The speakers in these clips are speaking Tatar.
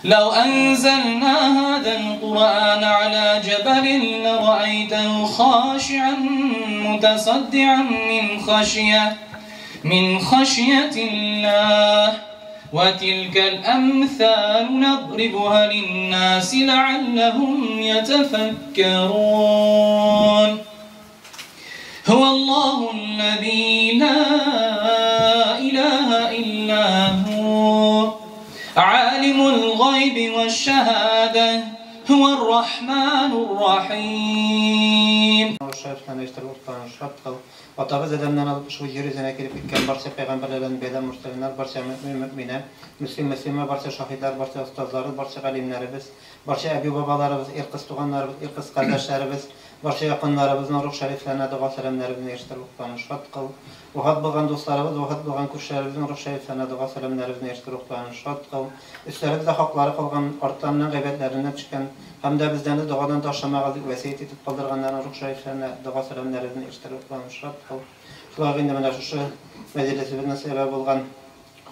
لو أنزلنا هذا القرآن على جبل لرأيته خاشعا متصدعا من خشية الله وتلك الأمثال نضربها للناس لعلهم يتفكرون. هو الله الذي لا إله إلا هو عالم الغيب والشهادة هو الرحمن الرحيم. Atabız Adem'den alıp şu yeryüzüne gelip gitken barça peygamberlerden, beyler, mürselinler, barça mümin, mümine, müslim, müslime, barça şahitler, barça ustazları, barça alimlerimiz, barça ebi babalarımız, irkız tuğanlarımız, irkız kardeşlerimiz, barça yakınlarımızın ruh şeriflerine dua selamlarımızı eriştir, ruhlarını şad kıl. Vafat bulgan dostlarımız, vafat bulgan kuşlarımızın ruh şeriflerine dua selamlarımızı eriştir, ruhlarını şad kıl. Üstlerimizde hakları kalgan, artlarından, gıybetlerinden çıkan, hem de bizden de duadan taşlamağa vesiyet etip kaldırganların ruh şeriflerine dua selamlarımızı eriştir, ruhlarını şad kıl. Şular indi менә шушы мәҗлесебезнең сәбәбе булган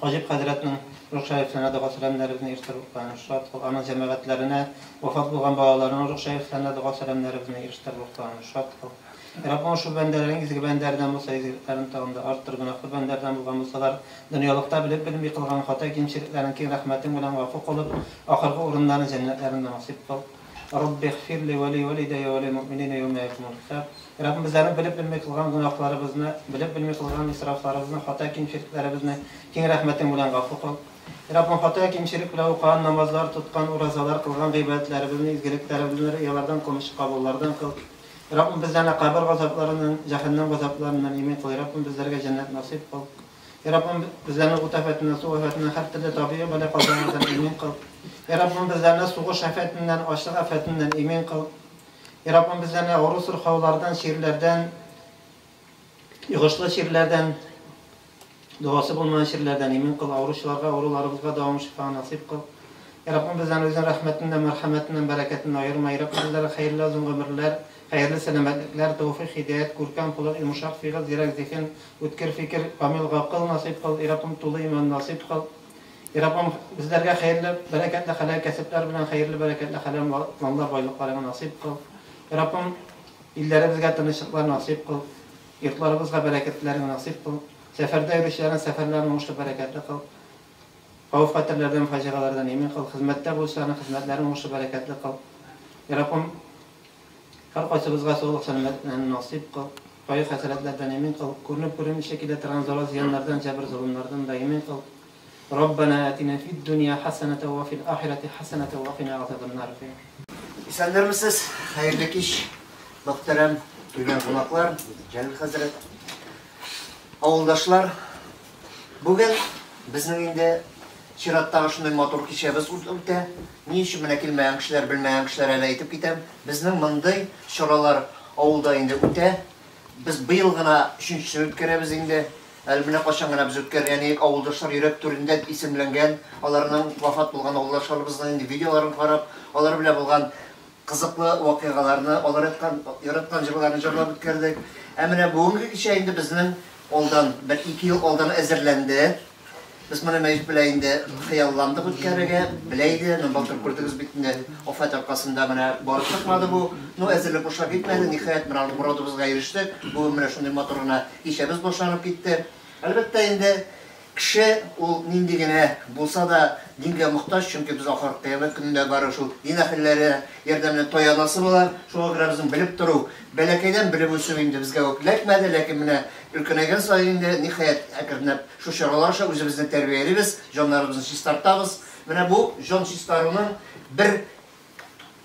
Хаҗиб хәзрәтнең рух шәрифләренә дога сәламнәребезне ирештереп, рухларын шат кыл. Аның җәмәгатьләренә, вафат булган балаларының рух шәрифләренә дога сәламнәребезне ирештереп, рухларын шат кыл. Раббым шу бәндәләрнең изге бәндәрдән булса, изгелекләрен тагын да арттыр, гөнаһлы бәндәрдән булган булсалар, дөньялыкта белеп белми кылган хата кимчелекләрен киң рәхмәтең белән гафу кылып, ахыргы урыннарын җәннәтләреңдә насыйп кыл. Рабби гфир ли ва ли валидайя ва лил муъминина яума якумул хисаб. Раббым безләрне белеп белми кылган гөнаһларыбызны, белеп белми кылган исрафларыбызны, хата кимчелекләребезне киң рәхмәтең белән гафу кыл. Раббым хата кимчелек белән укыган намазлар, тоткан уразалар, кылган гыйбадәтләребезне, изгелекләребезне риялардан, кылмыш кабуллардан кыл. Раббым безләрне кабер газапларыннан, җәһәннәм газапларыннан имин кыл. Раббым безләргә җәннәт насыйп кыл. Раббым безләрне ут афәтеннән, су афәтеннән, һәр төрле табигый бәла-казалардан имин кыл. Раббым безләрне сугыш афәтеннән, ачлык афәтеннән имин кыл. Раббым безләрне авыру сырхаулардан, чирләрдән, йогышлы чирләрдән, дуасы булмаган чирләрдән имин кыл. Авыручыларга, авыруларыбызга дәвам шифа насыйп кыл. Раббым безләрне үзенең рәхмәтеннән, мәрхәмәтеннән, бәрәкәтеннән аерма. Раббым безләргә хәерле озын гомерләр, хәерле сәламәтлекләр, тәүфыйк, һидәят, күркәм холык, йомшак фигыль, зирәк зиһен, үткер фикер, камил гакыл насыйп кыл. Раббым тулы иман насыйп кыл. Раббым безләргә хәерле, бәрәкәтле хәләл кәсепләр белән хәерле, бәрәкәтле хәләл маллар, байлыкларыңа насыйп кыл. Раббым илләребезгә тынычлыклар насыйп кыл. Йортларыбызга бәрәкәтләреңне насыйп кыл. Сәфәрдә йөрүчеләрнең сәфәрләрен уңышлы, бәрәкәтле кыл. Хәвеф-хәтерләрдән, фаҗигалардан имин кыл. Хезмәттә булучыларның хезмәтләрен уңышлы, бәрәкәтле кыл. Раббым һәр кайсыбызга саулык, сәламәтлек насыйп кыл. Кайгы-хәсрәтләрдән имин кыл. Күренеп күренмичә килә торган зарар зыяннардан, җәбер-золымнардан да имин кыл. Раббана атина фид дөнья хасанатан ва фил ахирати хасанатан ва кина азабан-нар. Исәннәрмесез? Хәерле кич, мөхтәрәм килгән кунаклар, Җәлил хәзрәт, авылдашлар. Бүген безнең инде чираттагы шундый матур кичәбез үтә. Ни өчен менә килмәгән кешеләр, белмәгән кешеләр әле әйтеп китәм. Безнең мондый чаралар авылда инде үтә. Без быел гына өченчесен үткәрәбез инде. Әле менә кайчан гына без үткәргән идек, авылдашлар йөрәк түрендә дип исемләнгән, аларның вафат булган авылдашларыбызның инде видеоларын карап, алар белән булган кызыклы вакыйгаларны, алар яраткан җырларны җырлап үткәрдек. Ә менә бүгенге кичә инде безнең алдан, бер-ике ел алдан әзерләнде. Без моны Мәҗит белән инде хыялландык үткәрергә, белә иде, ну, былтыр күрдегез бит инде, афәт аркасында менә барып чыкмады бу. Ну, әзерлек бушка китмәде, ниһаять, менә аның морадыбызга ирештек. Бүген менә шундый матур гына кичәбез башланып китте. Әлбәттә инде кеше ул нинди генә булса да дингә мохтаҗ, чөнки без ахыр кыямәт көнендә бары шул дин әһелләре ярдәменә таянасы була. Шуңа күрә безнең белеп тору, бәләкәйдән белеп үсү инде безгә үк эләкмәде, ләкин менә өлкәнәйгән саен инде ниһаять әкренләп шу чаралар аша үзебезне тәрбиялибез, җаннарыбызны чистартабыз. Менә бу җан чистаруның бер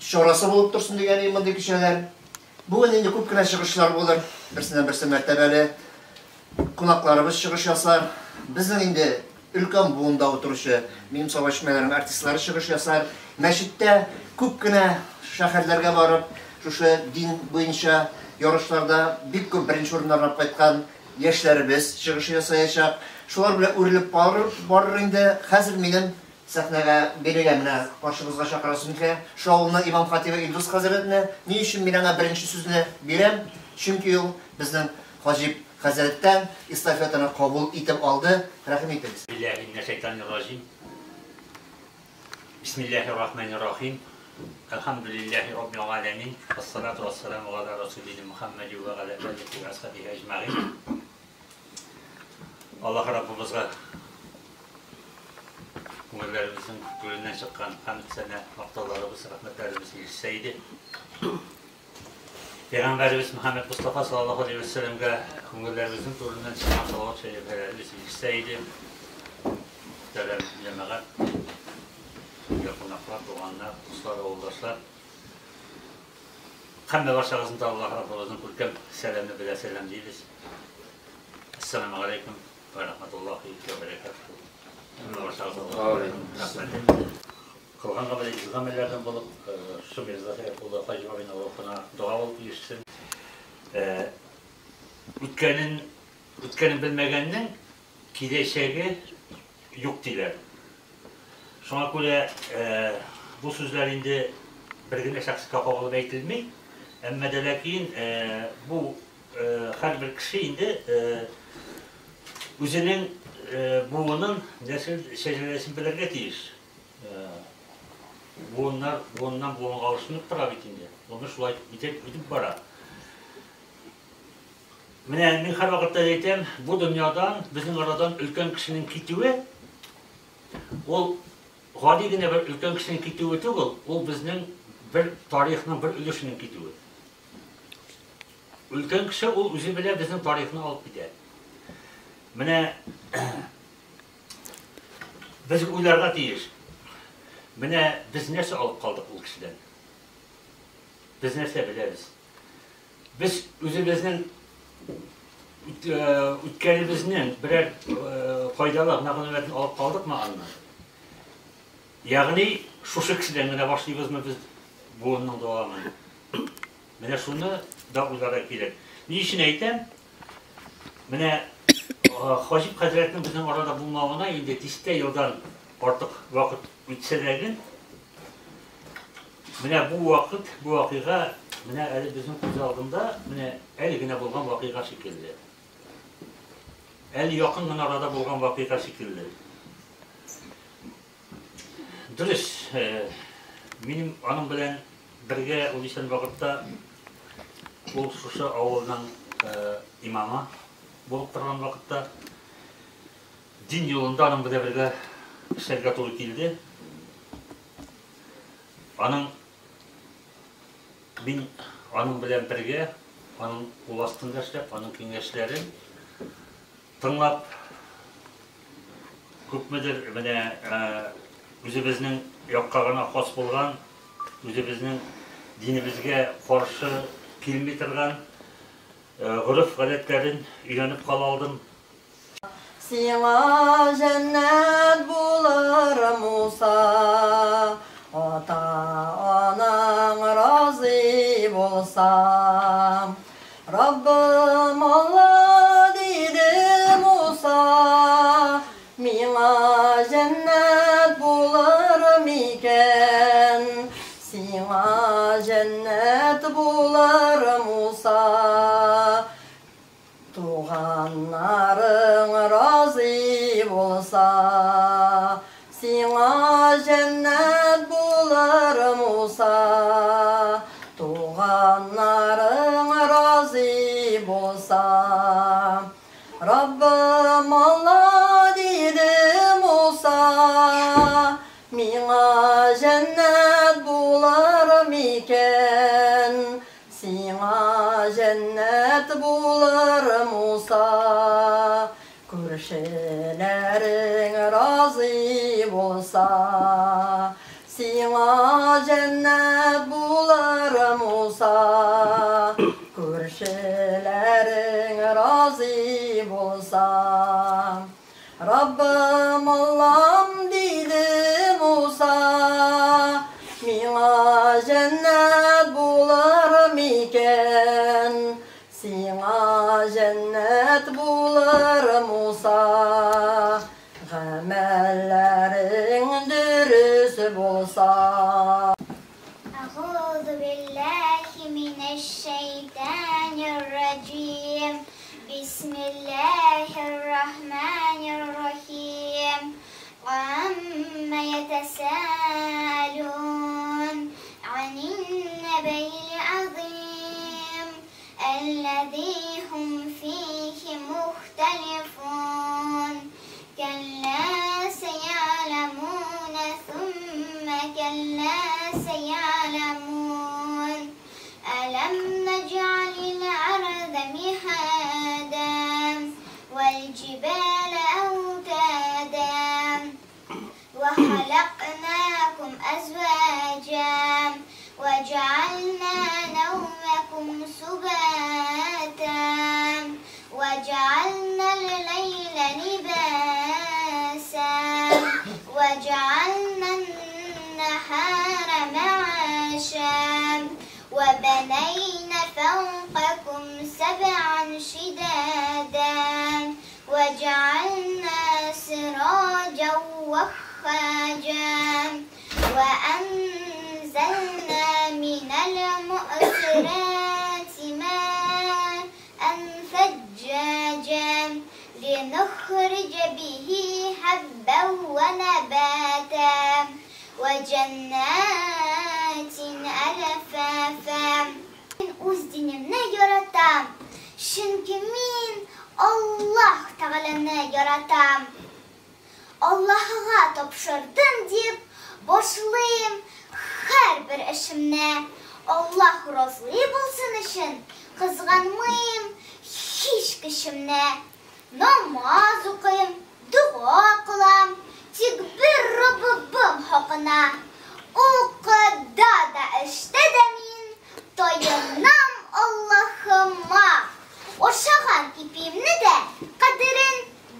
чарасы булып торсын дигән идем мондый кичәләр. Бүген инде күп кенә чыгышлар булыр, берсеннән берсе мәртәбәле кунакларыбыз чыгыш ясар. Безнең инде өлкән буында утыручы минем Саба чишмәләренең артистлары чыгыш ясар. Мәчеттә күп кенә шәһәрләргә барып, шушы дин буенча ярышларда бик күп беренче урыннарны алып кайткан яшьләребез чыгыш ясаячак. Шулар белән үрелеп барыр инде. Хәзер минем сәхнәгә бирегә менә каршыбызга чакырасым килә. Шу авылның имам хатибы Илдус хәзрәтне. Ни өчен мин аңа беренче сүзне бирәм? Чөнки ул безнең Хаҗиб хәзрәттән эстафетаны кабул итеп алды. Рәхим итегез. Билләһи минәш-шәйтанир-раҗим. Бисмиллахир-рахманир-рахим. Әлхәмдүлилләһи раббил галәмин. Вассалату вассаламу галя расулина Мухаммади ва галя алихи ва асхабихи әҗмәгыйн. Аллаһ Раббыбызга күңелләребезнең түреннән чыккан хәмд сәнә, мактауларыбыз, рәхмәтләребез ирешсә иде. Пәйгамбәребез Мөхәммәд Мустафа саллаллаһу алейһи ва сәлләмгә күңелләребезнең түреннән чыккан салават шәрифләребез ирешсә иде. Мөхтәрәм җәмәгать, кунаклар, туганнар, дуслар, авылдашлар. Һәммә барчагызны да Аллаһ Раббыбызның күркәм сәламе белән сәламлибез. Ассаламу алейкум ва рахматуллахи ва баракатуһу. Һәммә барчагызга рәхмәте. Кылган гамәле изге гамәлләрдән булып, шушы Мирза Хәятулла Хаҗи абыйның рухына дога булып ирешсен. Үткәнен, үткәнен белмәгәннең киләчәге юк диләр. Шуңа күрә бу сүзләр инде бер генә шәхескә кагылып әйтелми, әмма дә ләкин бу һәрбер кеше инде үзенең буынын, нәсел шәҗәрәсен белергә тиеш. Буыннар буыннан буынга алышынып тора бит инде. Гомер шулай үтеп, үтеп бара. Менә мин һәрвакытта әйтәм, бу дөньядан, безнең арадан өлкән кешенең китүе, ул гади генә бер өлкән кешенең китүе түгел, ул безнең бер тарихның бер өлешенең китүе. Өлкән кеше ул үзе белән безнең тарихны алып китә. Менә без уйларга тиеш. Менә без нәрсә алып калдык ул кешедән? Без нәрсә беләбез? Без үзебезнең үткәнебезнең берәр файдалы мәгълүматын алып калдыкмы аннан? Ягъни шушы кешедән генә башлыйбызмы без буынның дәвамын? Менә шуны да уйларга кирәк. Ни өчен әйтәм? Менә Хаҗип хәзрәтнең безнең арада булмавына инде дистә елдан артык вакыт үтсә дә гел, менә бу вакыт, бу вакыйга менә әле безнең күз алдында, менә әле генә булган вакыйга шикелле. Әле якын гына арада булган вакыйга шикелле. Дөрес, минем аның белән бергә ул исән вакытта ул шушы авылның имамы булып торган вакытта дин юлында аның белән бергә эшләргә туры килде. Аның мин аның белән бергә, аның кул астында эшләп, аның киңәшләрен тыңлап, күпмедер менә үзебезнең якка гына хас булган, үзебезнең динебезгә каршы килми торган гореф гадәтләрен өйрәнеп кала алдым. Сиңа җәннәт булыр, Муса, ата-анаң разый булса. Раббым Алла, диде Муса, миңа җәннәт булыр микән? Сиңа җәннәт булыр, Муса, туганнарың разый булса. Сиңа җәннәт булыр, Муса, туганнарың разый булса. Раббым Алла, диде Муса, миңа җәннәт булыр микән? Сиңа җәннәт булыр, Муса, күршеләрең разый булса. Сиңа җәннәт булыр, Муса, күршеләрең разый булса. Раббым Аллам, диде Муса, миңа җәннәт булыр микән? Сиңа җәннәт булыр, Муса, гамәлләрең дөрес булса. أعوذ بالله من الشيطان الرجيم. بسم الله الرحمن الرحيم. عما يتساءلون عن النبأ العظيم الذي هم فيه مختلفون. كلا سيعلمون ثم كلا سيعلمون. ألم نجعل الأرض مهادا والجبال أوتادا وخلقناكم أزواجا وجعلنا نومكم سباتا وجعلنا الليل لباسا وجعلنا النهار معاشا وبنينا فوقكم سبعا شدادا وجعلنا سراجا وخاجا وأنزلنا من المؤثرات ماء ثجاجا لنخرج به حبا ونباتا وجنات ألفافا. Мин үз динемне яратам, чөнки мин Аллаһ Тәгаләне яратам. Аллаһыга тапшырдым дип башлыйм һәрбер эшемне. Аллаһ разый булсын өчен кызганмыйм һич көчемне. Намаз укыйм, дога кылам, тик бер Раббым хакына. Укыда да эштә дә мин таянам Аллаһыма. Ашаган ипиемне дә кадерен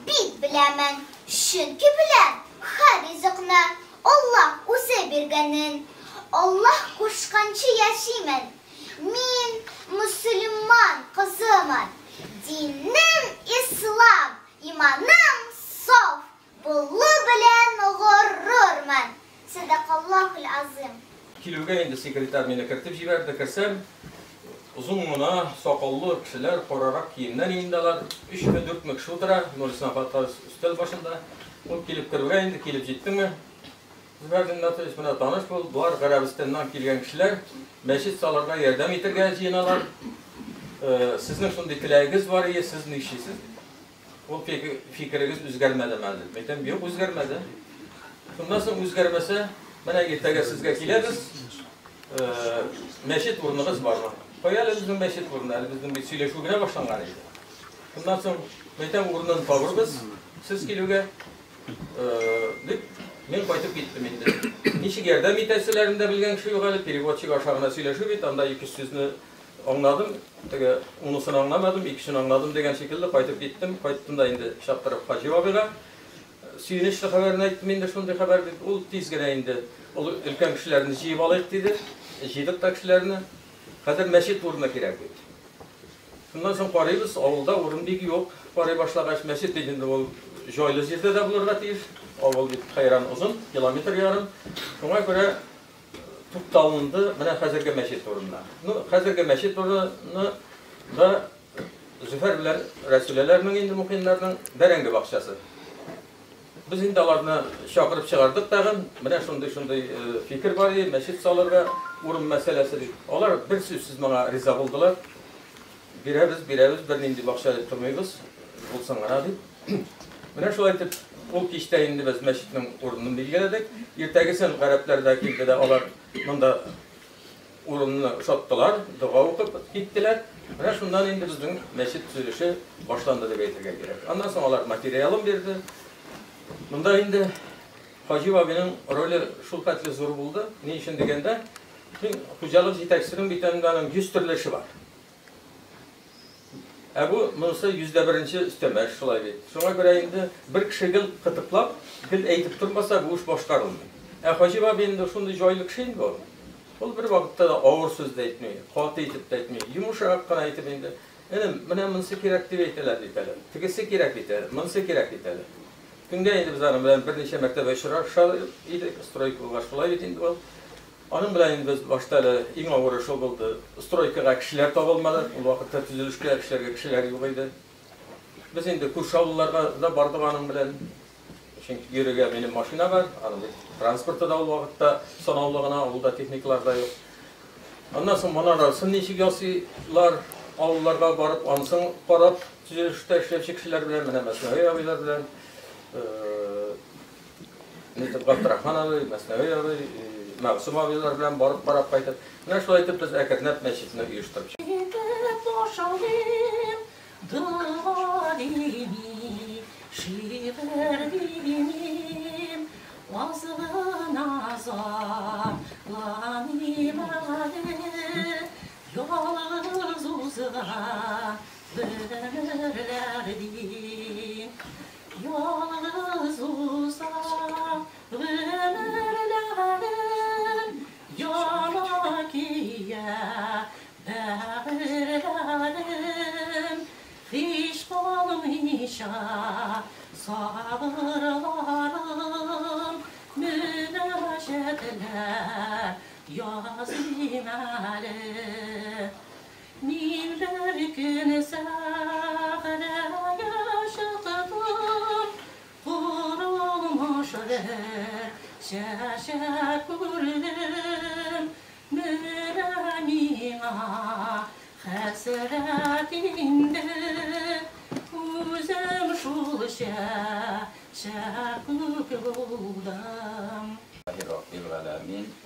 бик беләмен, чөнки беләм һәр ризыкны Аллаһ үзе биргәнен. Аллаһ кушканчы яшимен. Мин мөселман кызымын. Динем ислам, иманым саф, булу белән горур. Садакаллахул азим. Килүгә инде секретарь мине кертеп җибәрде. Керсәм, озын гына сакаллы кешеләр, карарак киемнән инде алар. 3-4 кеше утыра, Нурислам Фаттахов өстәл башында. Ул килеп керүгә инде килеп җиттеме? Зөфәр Зиннәтович, менә таныш бул, болар Гарәбстаннан килгән кешеләр, мәчет салырга ярдәм итәргә җыеналар. Сезнең шундый теләгегез бар ие, сез нишлисез? Ул фикерегез үзгәрмәдеме әле? Әйтәм, юк, үзгәрмәде. Шуннан соң үзгәрмәсә, менә иртәгә сезгә киләбез. Мәчет урыныгыз бармы? Кая әле безнең мәчет урыны? Әле безнең бит сөйләшү генә башланган иде. Шуннан соң әйтәм, урынын табырбыз сез килүгә. Дип мин кайтып киттем инде. Ничек ярдәм итәселәрен дә белгән кеше юк әле, переводчик аша гына сөйләшү бит, анда 200 сүзне аңладым, теге унысын аңламадым, икесен аңладым дигән шикелле кайтып киттем. Кайттым да инде чаптырып Хаҗи абыйга сөенечле хәбәрне әйттем инде, шундый хәбәр дип. Ул тиз генә инде ул өлкән кешеләрне җыеп алыйк диде. Җыйдык та кешеләрне. Хәзер мәчет урыны кирәк бит. Шуннан соң карыйбыз, авылда урын бик юк. Карый башлагач, мәчет бит инде ул җайлы җирдә дә булырга тиеш. Авыл бит хәйран озын, километр ярым. Шуңа күрә тукталынды менә хәзерге мәчет урынына. Ну, хәзерге мәчет урыны да Зөфәр белән Рәсүләләрнең инде Мухиннарның бәрәңге бакчасы. Без инде аларны чакырып чыгардык тагын. Менә шундый-шундый фикер бар иде, мәчет салырга урын мәсьәләсе дип. Алар бер сүзсез моңа риза булдылар. Бирәбез, бирәбез, бернинди бакча дип тормыйбыз, булсын гына дип. Менә шулай итеп, ул кичтә инде без мәчетнең урынын билгеләдек. Иртәгесен гарәпләр дә килде дә, алар монда урынны ошаттылар, дога укып киттеләр. Менә шуннан инде безнең мәчет төзелеше башланды дип әйтергә кирәк. Аннан соң алар материалын бирде. Монда инде Хаҗи абыйның роле шул хәтле зур булды. Ни өчен дигәндә, хуҗалык җитәкчесенең бит инде аның 100 төрле эше бар. Ә бу монысы 101-нче өстәмә эш шулай бит. Шуңа күрә инде бер кеше гел кытыклап, гел әйтеп тормаса, бу эш башкарылмый. Ә Хаҗи абый инде шундый җайлы кеше инде ул. Ул бер вакытта да авыр сүз дә әйтми, каты итеп тә әйтми, йомшак кына әйтеп инде. Энем, менә монысы кирәк дип әйтәләр бит әле. Тегесе кирәк бит әле, монысы кирәк бит әле. Көнгә инде без аның белән берничә мәртәбә очраша идек, стройка булгач шулай бит инде ул. Аның белән инде без башта әле иң авыры шул булды. Стройкага кешеләр табылмады. Ул вакытта төзелешкә эшләргә кешеләр юк иде. Без инде күрше авылларга да бардык аның белән. Чөнки йөрергә минем машина бар, аның бит транспорты да ул вакытта санаулы гына, авылда техникалар да юк. Аннан соң манарасын ничек ясыйлар, авылларга барып, анысын карап, төзелештә эшләүче кешеләр белән, менә Мәснәви абыйлар белән, Габдрахман абый, Мәснәви абый, Мәгъсум абыйлар белән барып карап кайтып, менә шулай итеп без әкренләп мәчетне оештырып чыктык.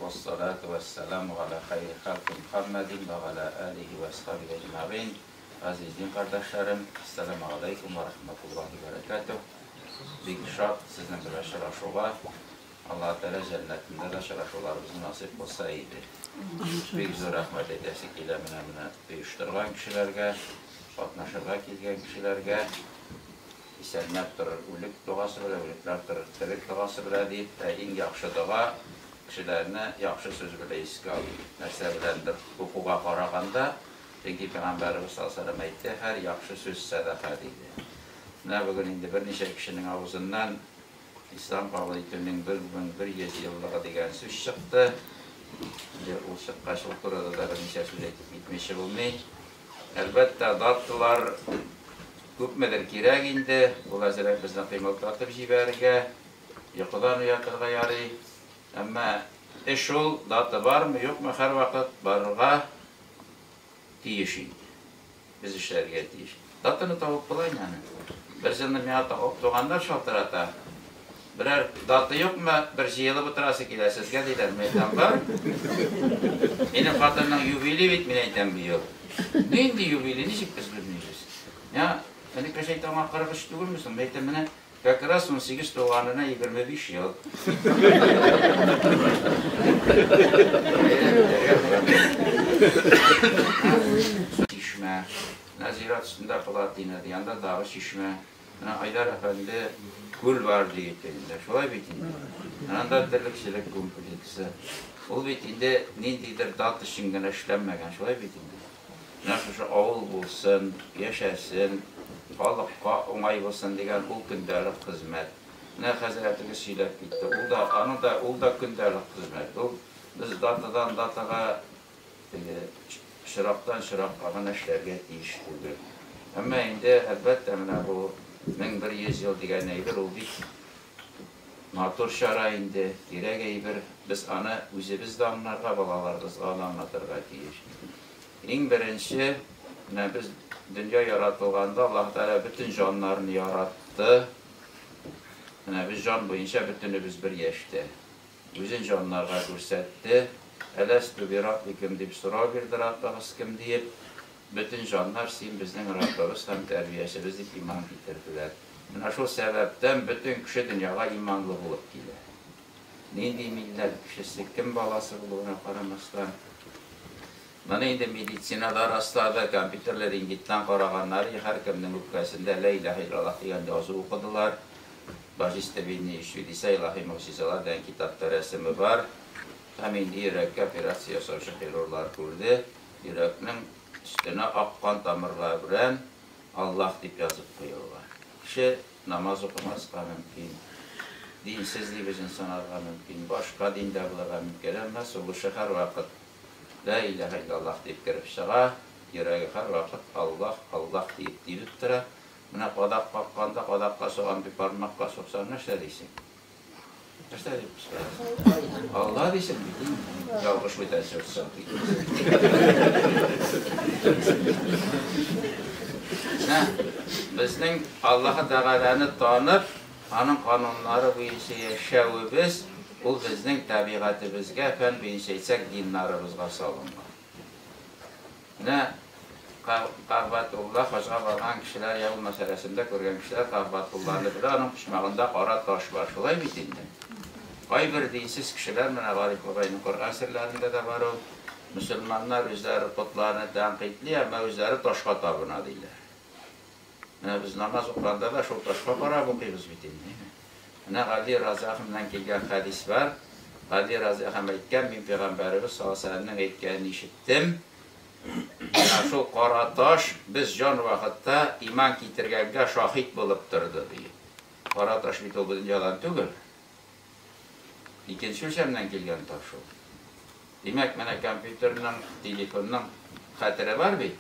والصلاة والسلام على خير خلق محمد وعلى آله وأصحابه أجمعين. Aziz din kardeşlerim, Esselamu Aleyküm ve Rahmetullahi ve Berekatuhu. Bik şad sizinle bir очрашуга Allah Teala cennetinde de очрашуларыбызны насип кылса иде. Бик зур рәхмәт әйтәсе килә менә менә оештырган кешеләргә, катнашырга килгән кешеләргә. Исәнләп торыр үлек догасы белән, үлекләр торыр терек догасы белән дип, иң яхшы дога кешеләрне яхшы сүз белән искә алу. Нәрсә беләндер укуга караганда, чөнки Пәйгамбәребез саллаллаһу алейһи ва сәлләм әйтте, һәр яхшы сүз сәдака диде. Менә бүген инде берничә кешенең авызыннан Ислам кабул итүнең 1100 еллыгы дигән сүз чыкты. Инде ул чыккач, ул турыда да берничә сүз әйтеп китмичә булмый. Әлбәттә, даталар күпмедер кирәк инде, ул әзрәк безне кыймылдатып җибәрергә, йокыдан уятырга ярый. Әмма эш ул, дата бармы, юкмы, һәрвакыт барырга тиеш инде. Без эшләргә тиеш. Датаны табып була инде аны. Бер елны миңа туганнар шалтырата. Берәр дата юкмы, бер җыелып утырасы килә сезгә диләр, мин әйтәм, бар. Минем хатынның юбилей бит, мин әйтәм быел. Нинди юбилей, ничек без белмибез? Я, әле кеше әйтә, аңа 43 түгелме соң? Мин әйтәм, менә как раз 18 туганына 25 ел. Чишмә, Назират өстендә плотина, янда дагы чишмә. Менә Айдар әфәнде күл бар ди инде. Шулай бит инде. Анда терлекчелек комплексы. Ул бит инде ниндидер дата өчен генә эшләнмәгән, шулай бит инде. Менә шушы авыл булсын, яшәсен, халыкка уңай булсын дигән ул көндәлек хезмәт. Менә хәзрәтегез сөйләп китте. Ул да, аның да, ул да көндәлек хезмәт. Ул без датадан датага чираттан чиратка гына эшләргә тиеш түгел. Әмма инде әлбәттә менә бу 1100 ел дигән әйбер ул бик матур чара инде, кирәк әйбер. Без аны үзебез дә аңларга, балаларыбызга да аңлатырга тиеш. Иң беренче, менә без дөнья яратылганда Аллаһ Тәгалә бөтен җаннарны яратты. Менә без җан буенча бөтенебез бер яшьтә. Үзен җаннарга күрсәтте. Әләстү би раббикум дип сорау бирде Раббыгыз кем диеп. Бөтен җаннар син безнең Раббыбыз һәм тәрбиячебез дип иман китерделәр. Менә шул сәбәптән бөтен кеше дөньяга иманлы булып килә. Нинди милләт кешесе, кем баласы булуына карамастан. Моны инде медицинада раслады, компьютерлы рентгеннан караганнар, һәркемнең үпкәсендә «Ла илаһа иллаллаһ» дигән язу укыдылар. Божественные чудеса, илаһи могҗизалар дигән китапта рәсеме бар. Һәм инде йөрәккә операция ясаучы хирурглар күрде. Йөрәкнең өстенә аккан тамырлар белән Аллаһ дип язып куелган. Кеше намаз укымаска мөмкин, динсез дип үзен санарга мөмкин, башка диндә булырга мөмкин, әмма сулышы һәрвакыт «Ла илаһа иллаллаһ» дип кереп чыга, йөрәге һәрвакыт Аллаһ, Аллаһ диеп тибеп тора. Менә кадак какканда кадакка суган дип бармакка суксаң нәрсә дисең? Нәрсә дип кычкырасың? Алла дисең бит инде. Ялгыш бүтән суксаң. Менә безнең Аллаһы Тәгаләне танып, аның кануннары буенча яшәвебез, ул безнең табигатебезгә, фән буенча әйтсәк, диннарыбызга салынган. Менә Кәгъбәтулла хаҗга барган кешеләр, я булмаса рәсемдә күргән кешеләр Кәгъбәтулланы белә, аның почмагында кара таш бар, шулай бит инде? Кайбер динсез кешеләр, менә Гариф бабайның Коръән серләрендә дә бар ул, мөселманнар үзләре потларны тәнкыйтьли, әмма үзләре ташка табына, диләр. Менә без намаз укыганда да шул ташка карап укыйбыз бит инде. Менә Гали разиаллаһу килгән хәдис бар. Гали разиаллаһу әйткән, мин пәйгамбәребез саллаллаһу алейһи вәсәлләмнең әйткәнен ишеттем. Менә шул кара таш без җан вакытта иман китергәнгә шаһит булып торды, ди. Кара таш бит ул бу дөньядан түгел. Икенче үлчәмнән килгән таш ул. Димәк, менә компьютерның, телефонның хәтере бар бит.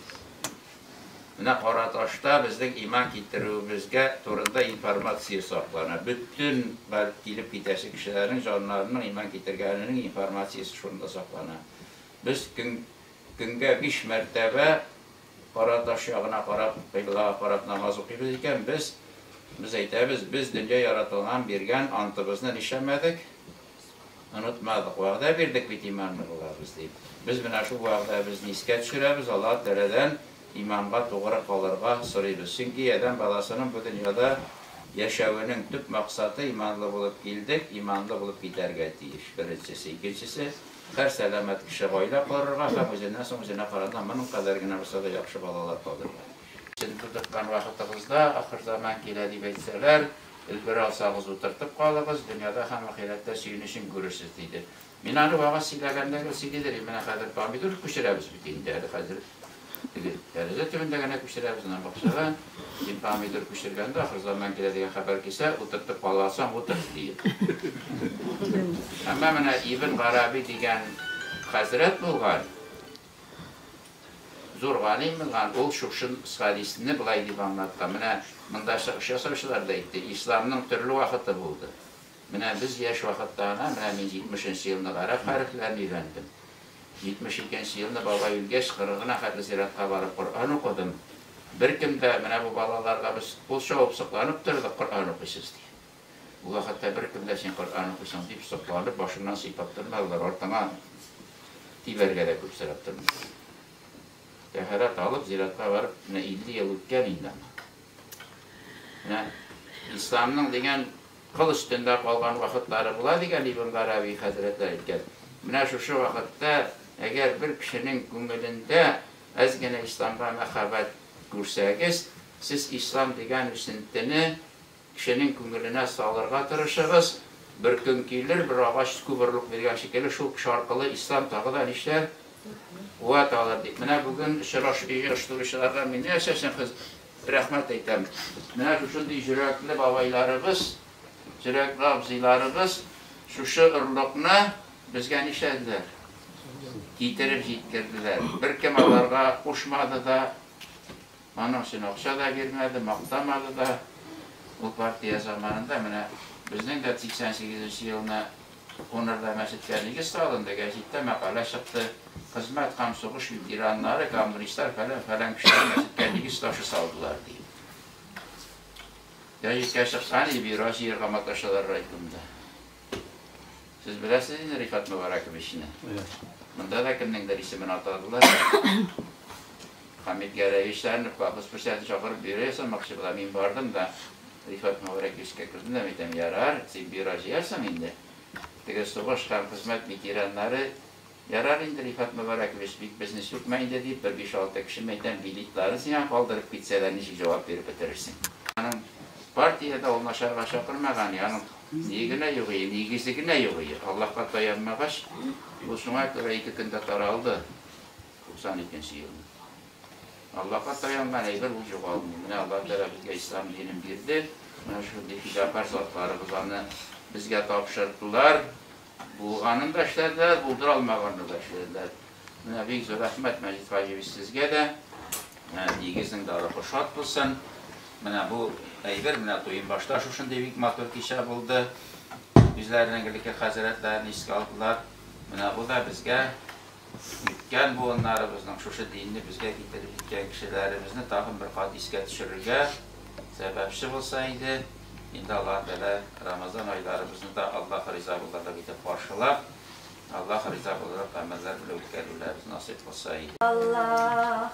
Менә кара ташта безнең иман китерүебезгә турында информация саклана. Бөтен килеп китәсе кешеләрнең җаннарының иман китергәненең информациясе шунда саклана. Без көн, көнгә 5 мәртәбә кара таш ягына карап, кыйблага карап намаз укыйбыз икән, без без әйтәбез, без дөнья яратылган биргән антыбызны нишләмәдек? Онытмадык. Вәгъдә бирдек бит иманлы булабыз дип. Без менә шул вәгъдәбезне искә төшерәбез, Аллаһ Тәгаләдән иманга тугры калырга сорыйбыз. Чөнки адәм баласының бу дөньяда яшәвенең төп максаты иманлы булып килдек, иманлы булып китәргә тиеш. Беренчесе, икенчесе, һәр сәламәт кеше гаилә корырга һәм үзеннән соң үзенә караганда моның кадәр генә булса да яхшы балалар калдырырга. Сез утырткан вакытыгызда ахыр заман килә дип әйтсәләр, өлгерә алсагыз утыртып калыгыз, дөньяда һәм ахирәттә сөенечен күрерсез, диде. Мин аны вәгазь сөйләгәндә гел сөйлидер, менә хәзер помидор күчерәбез бит инде, әле хәзер теге тәрәзә төбендә генә күчерәбез, ана бакчада. Син помидор күчергәндә ахыр заман килә дигән хәбәр килсә, утыртып кала алсаң, утырт, диеп. Әмма менә Ибн Гараби дигән хәзрәт булган, зур галим булган, ул шушы хәдисне болай дип аңлаткан. Менә монда чыгыш ясаучылар да әйтте, исламның төрле вакыты булды. Менә без яшь вакытта гына, менә мин 70 елны гарәп хәрефләрен өйрәндем. 72 елны бабай үлгәч, 40-ына хәтле зиратка барып Коръән укыдым. Беркем дә менә бу балаларга без кул чабып сокланып тордык, Коръән укыйсыз дип. Ул вакытта беркем дә син Коръән укыйсың дип сокланып, башыннан сыйпап тормадылар, артыңа тибәргә дә күп сорап тормадылар. Тәһарәт алып, зиратка барып, менә 50 ел үткән инде аңа. Менә исламның дигән кыл өстендә калган вакытлары була дигән Ибн Гараби хәзрәтләр әйткән. Менә шушы вакытта әгәр бер кешенең күңелендә әз генә исламга мәхәббәт күрсәгез, сез ислам дигән үсентене кешенең күңеленә салырга тырышыгыз. Бер көн килер, бер агач күп орлык биргән шикелле, шул кеше аркылы ислам тагы да нишләр? Куәт алыр дип. Менә бүген очрашу оештыручыларга мин нәрсә өчен рәхмәт әйтәм. Менә шушындый йөрәкле бабайларыбыз, йөрәкле абзыйларыбыз шушы орлыкны безгә нишләделәр? Китереп җиткерделәр. Беркем аларга кушмады да, аның өчен акча да бирмәде, мактамады да. Ул партия заманында менә безнең дә 88 елны Кунырда мәчеткә нигез салынды, гәзиттә мәкалә чыкты. Хезмәт һәм сугыш ветераннары, коммунистлар фәлән-фәлән кешеләр мәчеткә нигез ташы салдылар, ди. Гәзиткә чыккан и бюро җыярга маташалар райкомда. Сез беләсез инде Рифат Мөбарәковичны. Монда да кемнеңдер исемен атадылар. Хамит Гәрәевичләрне колхоз председателен чакырып бюро ясамакчы була. Мин бардым да Рифат Мөбарәковичка кердем дә әйтәм, ярар, син бюро җыярсың инде. Теге сугыш һәм хезмәт ветераннары, ярар инде, Рифат Мөбарәкович, бик безне сүкмә инде дип, бер 5-6 кеше әйтәм, билетларын сиңа калдырып китсәләр, ничек җавап биреп бетерерсең? Аның партиядә ул начарга чакырмаган, аның ни генә юк, нигезе генә юк. Аллаһка таянмагач, ул шуңа күрә 2 көндә таралды. 92 елны. Аллаһка таянган әйбер ул югалмый. Менә Аллаһ Тәгалә безгә ислам динен бирде. Менә шундый фидакар затларыбыз аны безгә тапшырдылар. Булганын да эшләделәр, булдыра алмаганны да эшләделәр. Менә бик зур рәхмәт, Мәҗит Хаҗиевич, сезгә дә. Нигезнең дә рухы шат булсын. Менә бу әйбер, менә Туембашта шушындый бик матур кичә булды. Үзләренең элекке хәзрәтләрен искә алдылар. Менә бу да безгә үткән буыннарыбызның шушы динне безгә китереп җиткән кешеләребезне тагын бер кат искә төшерергә сәбәпче булса иде. Инде Аллаһ Тәгалә Рамазан айларыбызны да Аллаһ риза булырлык итеп каршылап, Аллаһ риза булырлык гамәлләр белән үткәрүләребез насыйп кылса иде. Аллаһ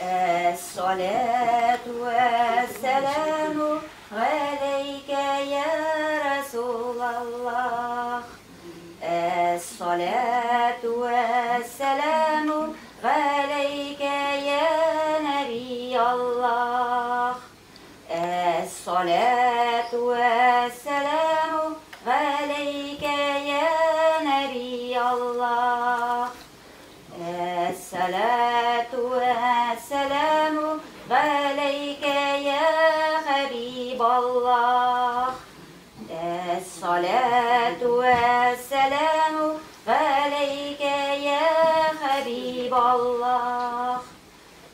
Әс-салату вәс-сәламу галәйкә йә Расулаллаһ Әс-салату вәс-сәламу галәйкә йә Нәбияллаһ Әс-салату вәс-сәламу галәйкә йә Нәбияллаһ Әс-салату вәс-сәламу галәйкә йә Хәбибаллаһ Әс-салату вәс-сәламу галәйкә йә Хәбибаллаһ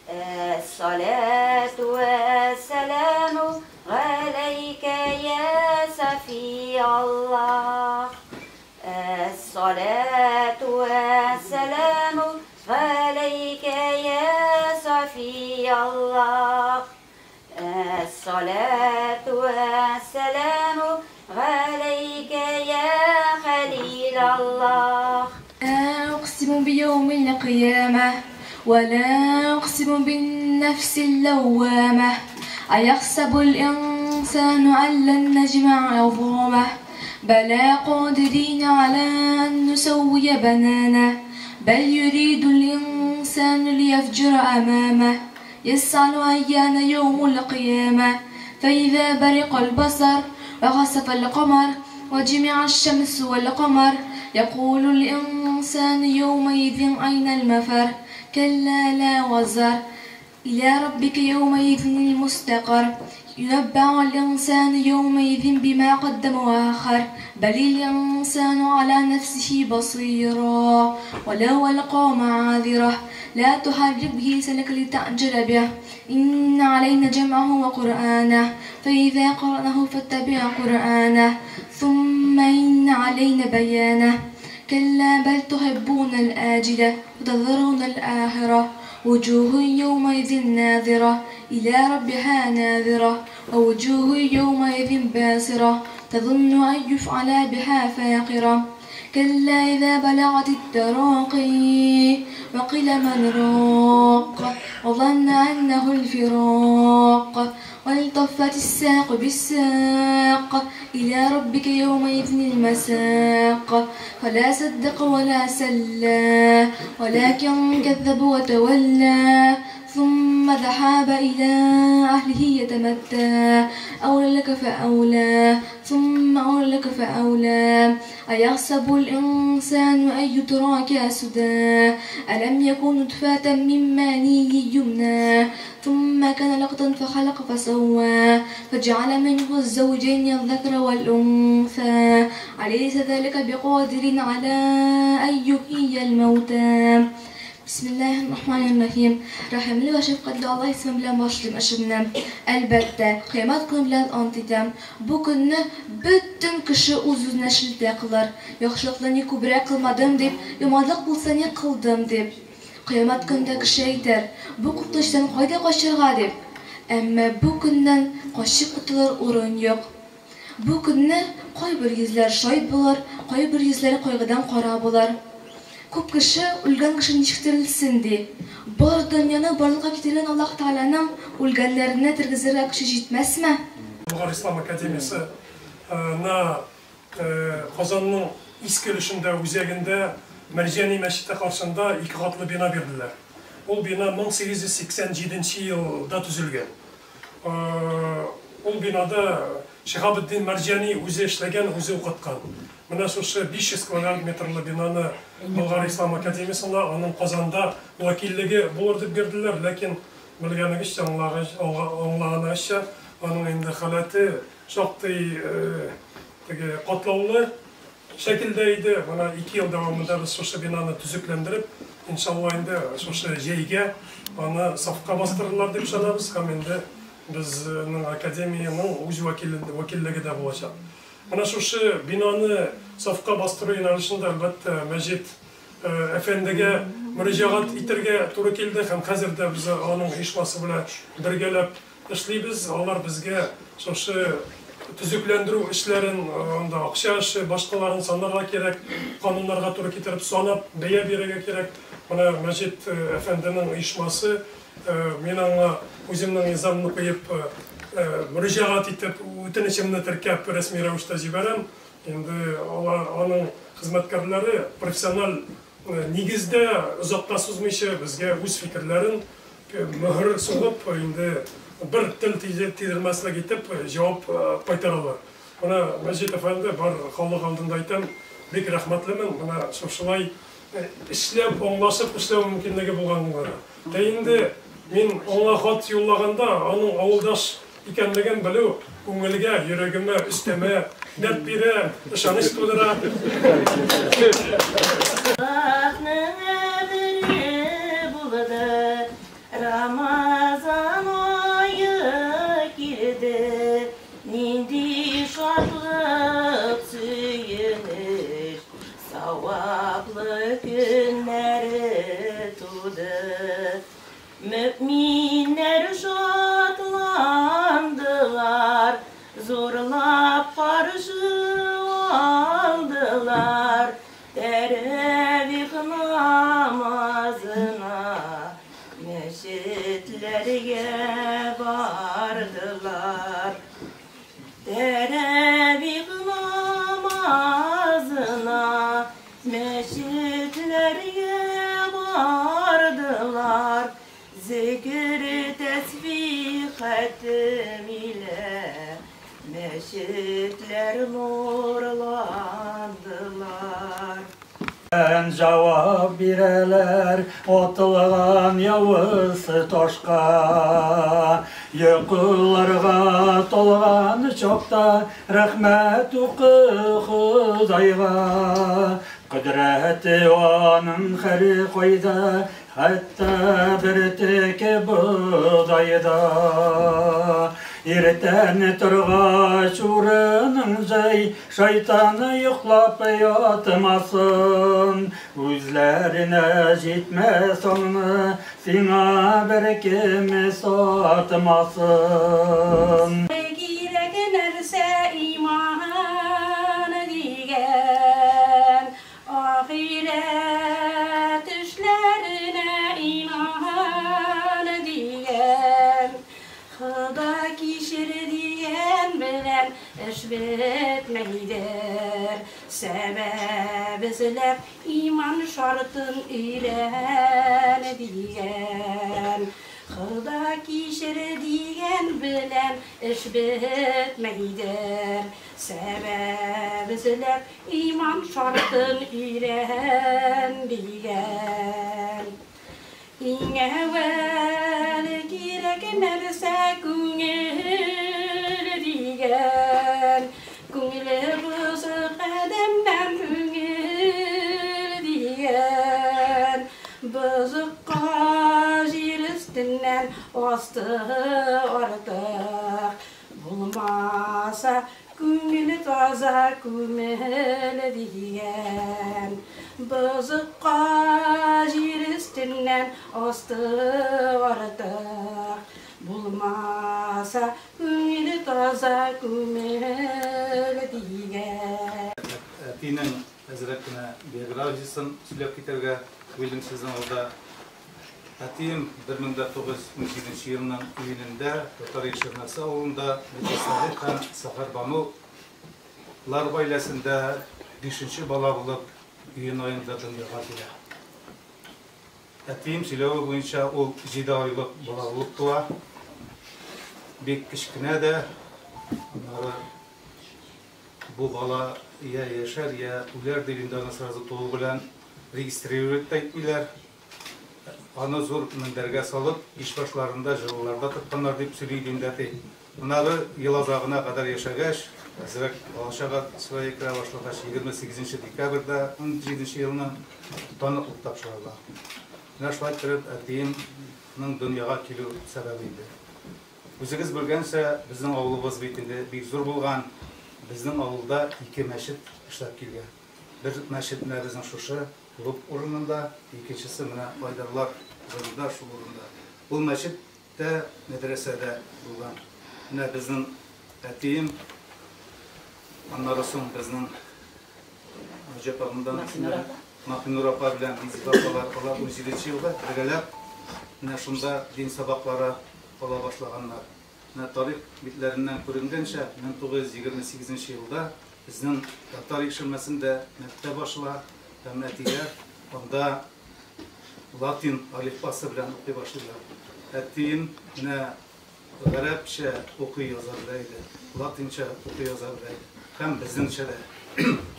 Әс-салату вәс-сәламу галәйкә йә Сафияллаһ Әс-салату вәс-сәламу галәйкә йә Сафияллаһ Әс-салату вәс-сәламу галәйкә йә Хәлилаллаһ. لا أقسم بيوم القيامة ولا أقسم بالنفس اللوامة أيحسب الإنسان أن لن نجمع عظامه بلى قادرين على أن نسوي بنانه بل يريد الإنسان ليفجر أمامه يسأل أيان يوم القيامة فإذا برق البصر وخسف القمر وجمع الشمس والقمر يقول الإنسان يومئذ أين المفر كلا لا وزر إلى ربك يومئذ المستقر ينبأ الإنسان يومئذ بما قدم وآخر بل الإنسان على نفسه بصيرا ولو ألقى معاذره لا تحرك به لسانك لتعجل به إن علينا جمعه وقرآنه فإذا قرأناه فاتبع قرآنه ثم إن علينا بيانه كلا بل تحبون الآجلة وتذرون الآخرة وجوه يومئذ ناظرة إلى ربها ناظرة ووجوه يومئذ باسرة تظن أن يفعل بها فاقرة كلا إذا بلغت التراقي وقيل من راق وظن أنه الفراق والتفت الساق بالساق إلى ربك يومئذ المساق فلا صدق ولا سلى ولكن كذب وتولى ثم ذهب إلى أهله يتمتى أولى لك فأولى ثم أولى لك فأولى أيحسب الإنسان أن يترك سدى ألم يكن نطفة من مني يمنى ثم كان علقة فخلق فسوى فجعل منه الزوجين الذكر والأنثى أليس ذلك بقادر على أن يحيي الموتى Бисмиллаһир Рахманир Рахим. Рәхимле вә шәфкатьле Аллаһ исеме белән башлыйм эшемне. Әлбәттә, кыямәт көне белән ант итәм. Бу көнне бөтен кеше үз-үзенә шелтә кылыр. Яхшылыкны ни күбрәк кылмадым дип, яманлык булса ни кылдым дип. Кыямәт көнендә кеше әйтер, бу куркынычтан кайда качарга дип. Әмма бу көннән качып котылыр урын юк. Бу көнне кайбер йөзләр шат булыр, кайбер йөзләр кайгыдан кара булыр. Күп кеше үлгән кеше ничек терелсен ди. Бар дөньяны барлыкка китергән Аллаһ Тәгаләнең үлгәннәрне тергезергә көче җитмәсме? Болгар Ислам академиясе на Казанның иске өлешендә, үзәгендә Мәрҗани мәчете каршында ике катлы бина бирделәр. Ул бина 1887 елда төзелгән. Ул бинада Шиһабетдин Мәрҗани үзе эшләгән, үзе укыткан. Менә шушы 500 квадрат метрлы бинаны Болгар Ислам академиясендә, аның Казанда вәкиллеге булыр дип бирделәр, ләкин белгәнегезчә, аңлаганыгызча, аның инде халәте шактый теге катлаулы шәкелдә иде. Менә 2 ел дәвамында без шушы бинаны төзекләндереп, иншалла инде шушы җәйгә аны сафка бастырырлар дип ышанабыз һәм инде безнең академиянең үз вәкиллеге дә булачак. Менә шушы бинаны сафка бастыру юнәлешендә, әлбәттә, Мәҗит әфәндегә мөрәҗәгать итәргә туры килде һәм хәзер дә без аның оешмасы белән бергәләп эшлибез. Алар безгә шушы төзекләндерү эшләрен, анда акча эше, башкаларын санарга кирәк, кануннарга туры китереп санап, бәя бирергә кирәк. Менә Мәҗит әфәнденең оешмасы, мин аңа үземнең низамны куеп, мөрәҗәгать итеп, үтенечемне теркәп рәсми рәвештә җибәрәм. Инде алар, аның хезмәткәрләре профессиональ нигездә озакка сузмыйча безгә үз фикерләрен мөһер сугып, инде бер тел тидермәслек итеп җавап кайтаралар. Менә Мәҗит әфәнде, бар халык алдында әйтәм, бик рәхмәтлемен. Менә шушылай эшләп, аңлашып эшләү мөмкинлеге булганга. Ә инде мин аңа хат юллаганда, аның авылдаш икәнлеген белү күңелгә, йөрәгемә өстәмә дәрт бирә, ышаныч тудыра. Allah'ın emri buldu, Ramazan ayı girdi, nindi şadlık söyünür, savaplı günleri tudu. Müminler şadlandılar, zorlap karşı aldılar. Teravih namazına meşitlere vardılar. Teravih namazına meşitlere vardılar. Zikir tesbih hatim ile meşitler nurlandılar. Cevap bireler atılgan yavuz taşka, yıkılarga tolgan çokta rahmet oku Hudayga. Kudreti onun her koyda, hatta bir tek budayda. Иртән торгач урының җәй, шайтаны йоклап ятмасын. Үзләренә җитмәс аңны, сиңа беркем сатмасын. Кирәк нәрсә иман дигән, ахирәт эшләренә иман дигән. Худа кичер дигән белән эш бетмәйдер. Сәбәп эзләп иман шартын өйрән дигән. Худа кичер дигән белән эш бетмәйдер. Сәбәп эзләп иман шартын өйрән дигән. Иң әүвәл кирәк нәрсә күңел дигән. Күңеле бозык адәмнән күңел дигән. Бозыкка җир өстеннән асты артык. Булмаса күңеле таза күңел дигән. Бозыкка җир өстеннән асты артык. Булмаса күңеле таза күңел дигән. Әтинең әзрәк кенә биографиясын сөйләп китәргә уйлыйм сезнең алда. Әтием 1917 елның июнендә Татар Ишернәсе авылында Мөтәсариф һәм Сәфәр Банулар гаиләсендә 5нче бала булып июнь аенда дөньяга килә. Әтием сөйләве буенча ул 7 айлык бала булып туа. Бик кечкенә дә, аннары бу бала я яшәр, я үләр дип инде аны сразу туу белән регистрировать та итмиләр. Аны зур мендәргә салып, иш башларында җылыларда тотканнар дип сөйли инде әти. Аннары ел азагына кадәр яшәгәч, әзрәк балачага чырае керә башлагач, 28 декабрьдә 17 елны таныклык тапшыралар. Менә шулай итеп әтиемнең дөньяга килү сәбәбе иде. Үзегез белгәнчә, безнең авылыбыз бит инде бик зур булган. Безнең авылда ике мәчет эшләп килгән. Бер мәчет менә безнең шушы клуб урынында, икенчесе менә Айдарлар урынында, шул урында. Ул мәчет тә, мәдрәсә дә булган. Менә безнең әтием, аннары соң безнең Наҗия апа монда. Махинур апа белән Низифә апалар, алар 17 елда бергәләп менә шунда дин сабаклары ала башлаганнар. Менә тарих битләреннән күренгәнчә, 1928 елда безнең Татар Икшермәсендә мәктәп ачыла һәм әтиләр анда латин алифбасы белән укый башлыйлар. Әтием менә гарәпчә укый яза белә иде, латинча укый яза белә иде һәм безнеңчә дә,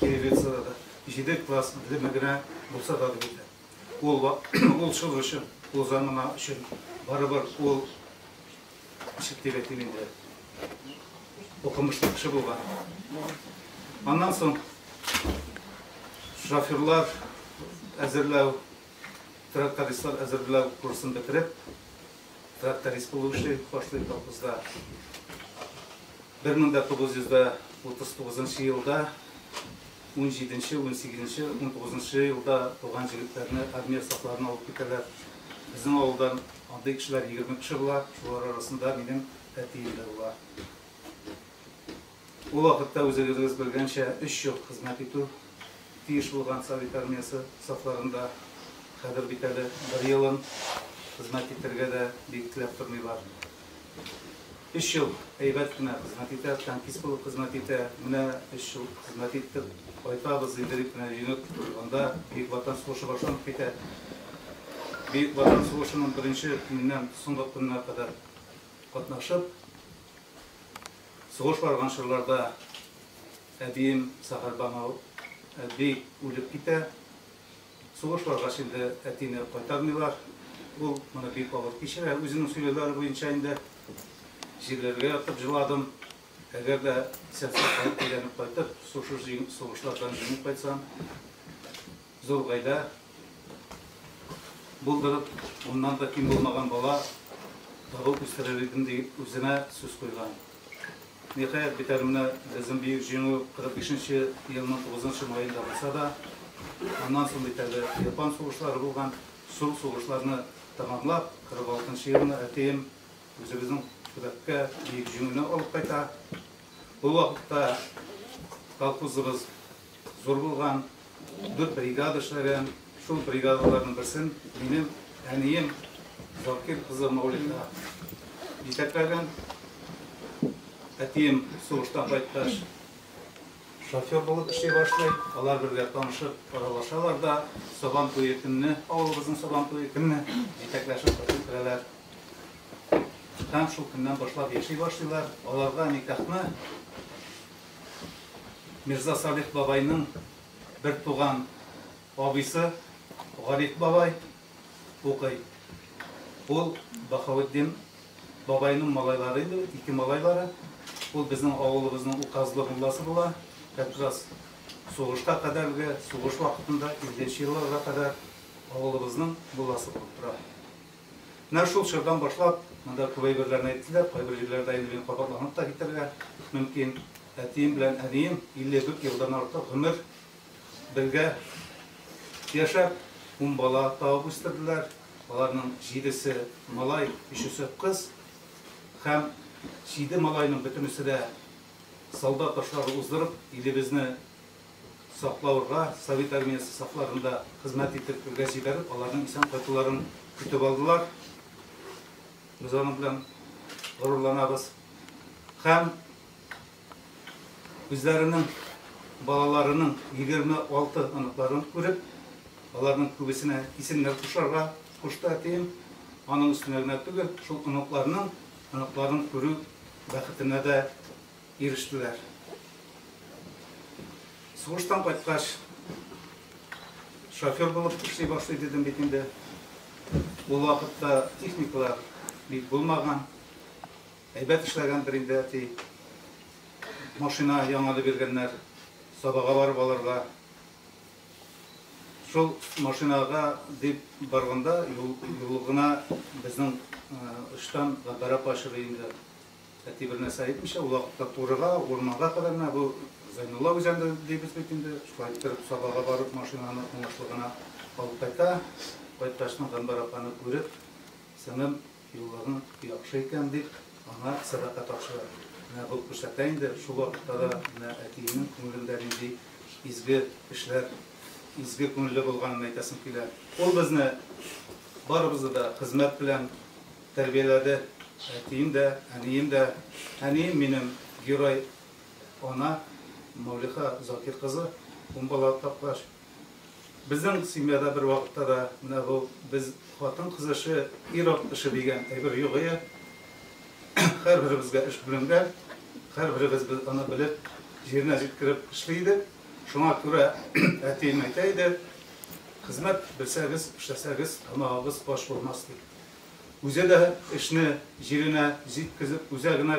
кириллицада да, җиде класс белеме генә булса да дип әйтә. Ул ул чор өчен, ул замана өчен барыбер ул, ничек дип әйтим инде, укымышлы кеше булган. Аннан соң шоферлар әзерләү, трактористлар әзерләү курсын бетереп, тракторист булып эшли башлый колхозда. 1939 елда 17, 18, 19 елда туган җегетләрне армия сафларына алып китәләр. Безнең авылдан андый кешеләр 20 кеше була, шулар арасында минем әтием дә була. Ул вакытта үзегез белгәнчә 3 ел хезмәт итү тиеш булган Совет армиясе сафларында. Хәзер бит әле бер елын хезмәт итәргә дә бик теләп тормыйлар. Өч ел әйбәт кенә хезмәт итә, танкист булып хезмәт итә. Менә өч ел хезмәт иттек, кайтабыз инде дип менә җыенып торганда Бөек Ватан сугышы башланып китә. Бөек Ватан сугышының беренче көненнән соңгы көненә кадәр катнашып, сугыш барган чорларда әбием Сәхәрбану әби үлеп китә. Сугыш баргач инде әтине кайтармыйлар. Ул моны бик авыр кичерә. Үзенең сөйләүләре буенча инде җирләргә ятып җыладым. Әгәр дә исән-сау әйләнеп кайтып, шушы сугышлардан җиңеп кайтсам, зур гаилә булдырып, уннан да ким булмаган бала табып үстерер идем дип үзенә сүз куйган. Ниһаять, бит әле менә безнең Бөек Җиңү 45 нче елның 9 нчы маенда булса да, аннан соң бит әле Япон сугышлары булган. Шул сугышларны тәмамлап, 46 нчы елны әтием үзебезнең төбәккә Бөек Җиңүне алып кайта. Ул вакытта колхозыбыз зур булган, дүрт бригада эшләгән. Шул бригадаларның берсен минем әнием Закир кызы Мәүлида җитәкләгән. Әтием сугыштан кайткач шофер булып эшли башлый. Алар бергә танышып, аралашалар да, Сабан туе көнне, авылыбызның Сабан туе көнне җитәкләшеп кайтып керәләр. Һәм шул көннән башлап яши башлыйлар. Аларга никахны Мирза Салих бабайның бертуган абыйсы Гариф бабай укый. Ул Баһаветдин бабайның малайлары инде, ике малайлары. Ул безнең авылыбызның указлы мулласы була. Как раз сугышка кадәрге, сугыш вакытында, 50 нче елларга кадәр авылыбызның мулласы булып тора. Менә шул чордан башлап, монда күп әйберләрне әйттеләр, кайбер җирләрдә инде мин кабатланып та китәргә мөмкин. Әтием белән әнием 54 елдан артык гомер бергә яшәп, ун бала табып үстерделәр. Аларның җидесе малай, өчесе кыз. Һәм җиде малайның бөтенесе дә солдат ашлары уздырып, илебезне саклаурга, Совет Армиясе сафларында хезмәт итергә җибәреп, аларның исән кайтуларын көтеп алдылар. Без аның белән горурланабыз. Һәм үзләренең балаларының 26 оныкларын күреп, аларның күбесенә исемнәр кушарга кушты әтием. Аның өстенә генә түгел, шул оныкларның оныкларын күрү бәхетенә дә ирештеләр. Сугыштан кайткач, шофер булып эшли башлый дидем бит инде. Ул вакытта техникалар бик булмаган. Әйбәт эшләгәндер инде әти. Машина яңаны биргәннәр. Сабага барып алырга. Шул машинага дип барганда юл, юл гына безнең очтан Габбар апа очрый инде. Әти бер нәрсә әйтмичә, ул вакытта турыга, урманга кадәр менә бу Зайнулла үзәнде дибез бит инде. Шулай иттереп Сабага барып машинаны уңышлы гына алып кайта. Кайткачның Гамбәр апаны күреп, сеңлем, юлларың яхшы икән дип, аңа сәдака тапшыра. Менә бу күрсәтә инде, шул вакытта да менә әтиемнең күңелендә нинди изге эшләр, изге күңелле булганын әйтәсем килә. Ул безне барыбызны да хезмәт белән тәрбияләде. Әтием дә, әнием дә. Әнием минем герой ана, Мәүлиха Закир кызы, ун бала тапкач. Безнең семьяда бер вакытта да менә бу без хатын-кыз эше, ир-ат эше дигән әйбер юк ие. Һәрберебезгә эш бүленгән, һәрберебез без аны белеп, җиренә җиткереп эшли идек. Шуңа күрә әтием әйтә иде, хезмәт белсәгез, эшләсәгез, тамагыгыз ач булмас дип. Үзе дә эшне җиренә җиткезеп, үзәгенә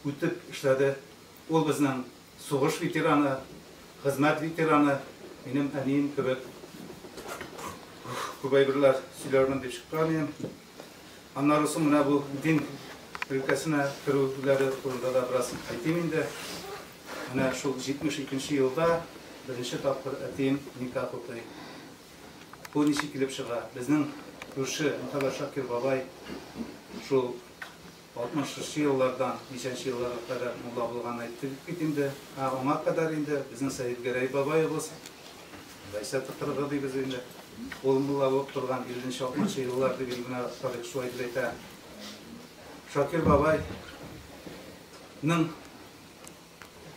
үтеп эшләде. Ул безнең сугыш ветераны, хезмәт ветераны, минем әнием кебек. Күп әйберләр сөйләрмен дип чыккан идем. Аннары соң менә бу дин өлкәсенә керүләре турында да бераз әйтим инде. Менә шул 72 нче елда беренче тапкыр әтием никах укый. Бу ничек килеп чыга? Безнең күрше Мөхәммәт Шакир бабай шул 60 нчы еллардан ничәнче елларга кадәр мулла булганын әйтте бит инде. Ә аңа кадәр инде безнең Сәетгәрәй бабаебыз, Гайсә тыкрыгы дибез инде, ул мулла булып торган 50 нче, 60 нчы еллар дип инде менә тарих шулай дип әйтә. Шакир бабайның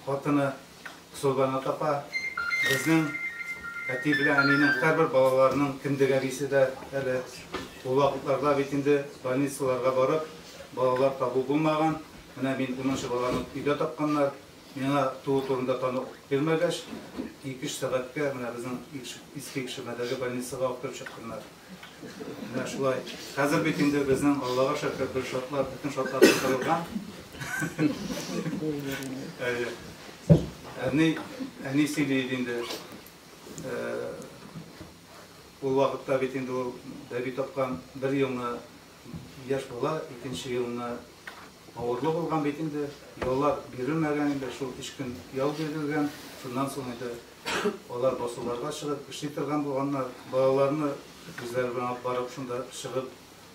Хатыны Солбанат апа, безнең әти белән әнинең һәрбер балаларының кендек әбисе дә әле. Ул вакытларда бит инде больницаларга барып балалар табу булмаган. Менә мин унынчы баланы өйдә тапканнар. Миңа туу турында танык бирмәгәч, ике-өч сәгатькә менә безнең Иске Икшермәдәге больницага алып кереп чыкканнар. Менә шулай. Хәзер бит инде безнең Аллага шөкер, бер шартлар, бөтен шартлар тудырылган. Әйе. Әни, әни сөйли иде инде. Э, ул вакытта бит инде ул бәби тапкан бер елны яшь бала, икенче елны авырлы булган бит инде. Яллар бирелмәгән инде, шул өч көн ял бирелгән. Шуннан соң инде Алар басуларга чыгып эшли торган булганнар. Балаларны үзләре белән алып барып, шунда чыгып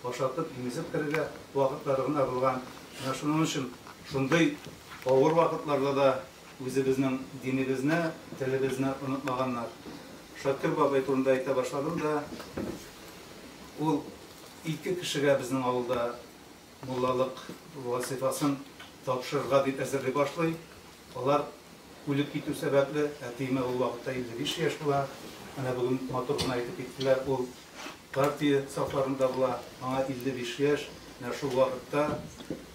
ашатып, имезеп керергә вакытлары гына булган. Менә шуның өчен шундый авыр вакытларда да үзебезнең динебезне, телебезне онытмаганнар. Шакир бабай турында әйтә башладым да, ул ике кешегә безнең авылда муллалык вазыйфасын тапшырырга дип әзерли башлый. Алар үлеп китү сәбәпле, әтиемә ул вакытта 55 яшь була. Менә бүген матур гына әйтеп киттеләр, ул партия сафларында була, аңа 55 яшь. Менә шул вакытта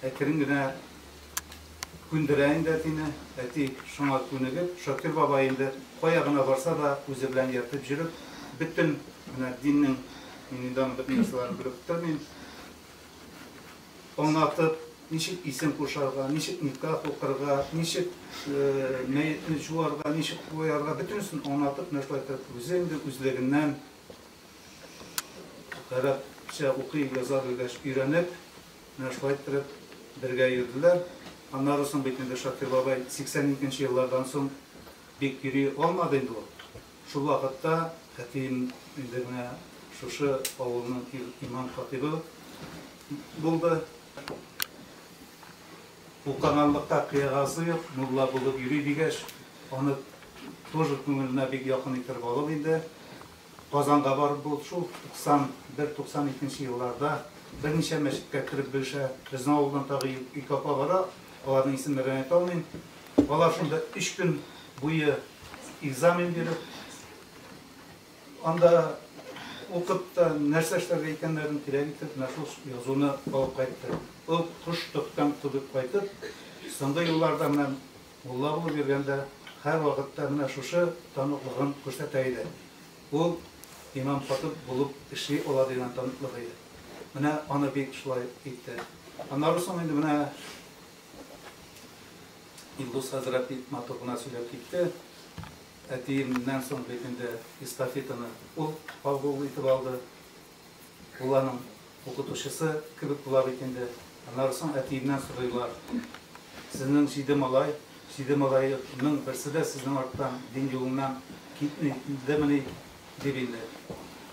әкрен генә күндерә инде әтине. Әти шуңа күнегеп, Шакир бабай инде кая гына барса да үзе белән ияртеп йөреп, бөтен менә диннең, мин инде аның бөтен нәрсәләрен белеп бетермим, Аңлатып, ничек исем кушарга, ничек никах укырга, ничек мәетне җуарга, ничек куярга, бөтенесен аңлатып, менә шулай итеп, үзе инде үзлегеннән гарәпчә укый, яза белгәч, өйрәнеп, менә шулай иттереп бергә йөрделәр. Аннары соң бит инде Шакир бабай 82 нче еллардан соң бик йөри алмады инде ул. Шул вакытта әтием инде менә шушы авылның имам-хатыйбы булды. Укыганлыкка кыягазы юк, мулла булып йөри дигәч, аны тоже күңеленә бик якын иттереп алып инде Казанга барып бу шул 91-92 нче елларда берничә мәчеткә кереп белешә. Безнең авылдан тагы ике апа бара, аларның исемнәрен әйтә алмыйм. Алар шунда өч көн буе экзамен биреп, анда укып та нәрсә эшләргә икәннәрен кирәк итеп, менә шул язуны алып кайтты. Ул кош тоткан кебек кайтып, соңгы елларда менә мулла булып йөргәндә һәрвакытта менә шушы таныклыгын күрсәтә иде. Ул имам-хатып булып эшли ала дигән таныклык иде. Менә аны бик шулай итте. Аннары соң инде менә Илдус хәзрәт бик матур гына сөйләп китте. Әтиемнән соң бит инде эстафетаны ул кабул итеп алды. Ул аның укытучысы кебек була бит инде. Аннары соң әтиемнән сорыйлар, Сезнең җиде малай, җиде малайның берсе дә сезнең арттан дин юлыннан китмидемени? дип инде.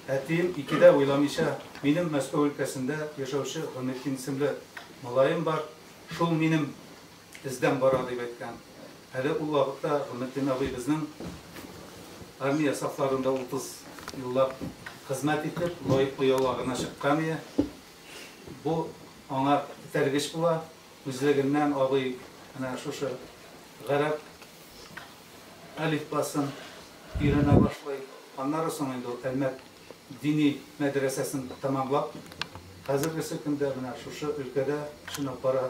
Әтием ике дә уйламыйча, Минем Мәскәү өлкәсендә яшәүче Гыйлметдин исемле малаем бар, шул минем эздән бара, дип әйткән. Әле ул вакытта Гыйлметдин абый безнең армия сафларында 30 еллап хезмәт итеп, лаеклы ялга гына чыккан ие. Бу аңа этәргеч була. Үзлегеннән абый менә шушы гарәп әлифбасын өйрәнә башлый. Аннары соң инде ул Әлмәт дини мәдрәсәсен тәмамлап, хәзергесе көндә менә шушы өлкәдә эшен алып бара.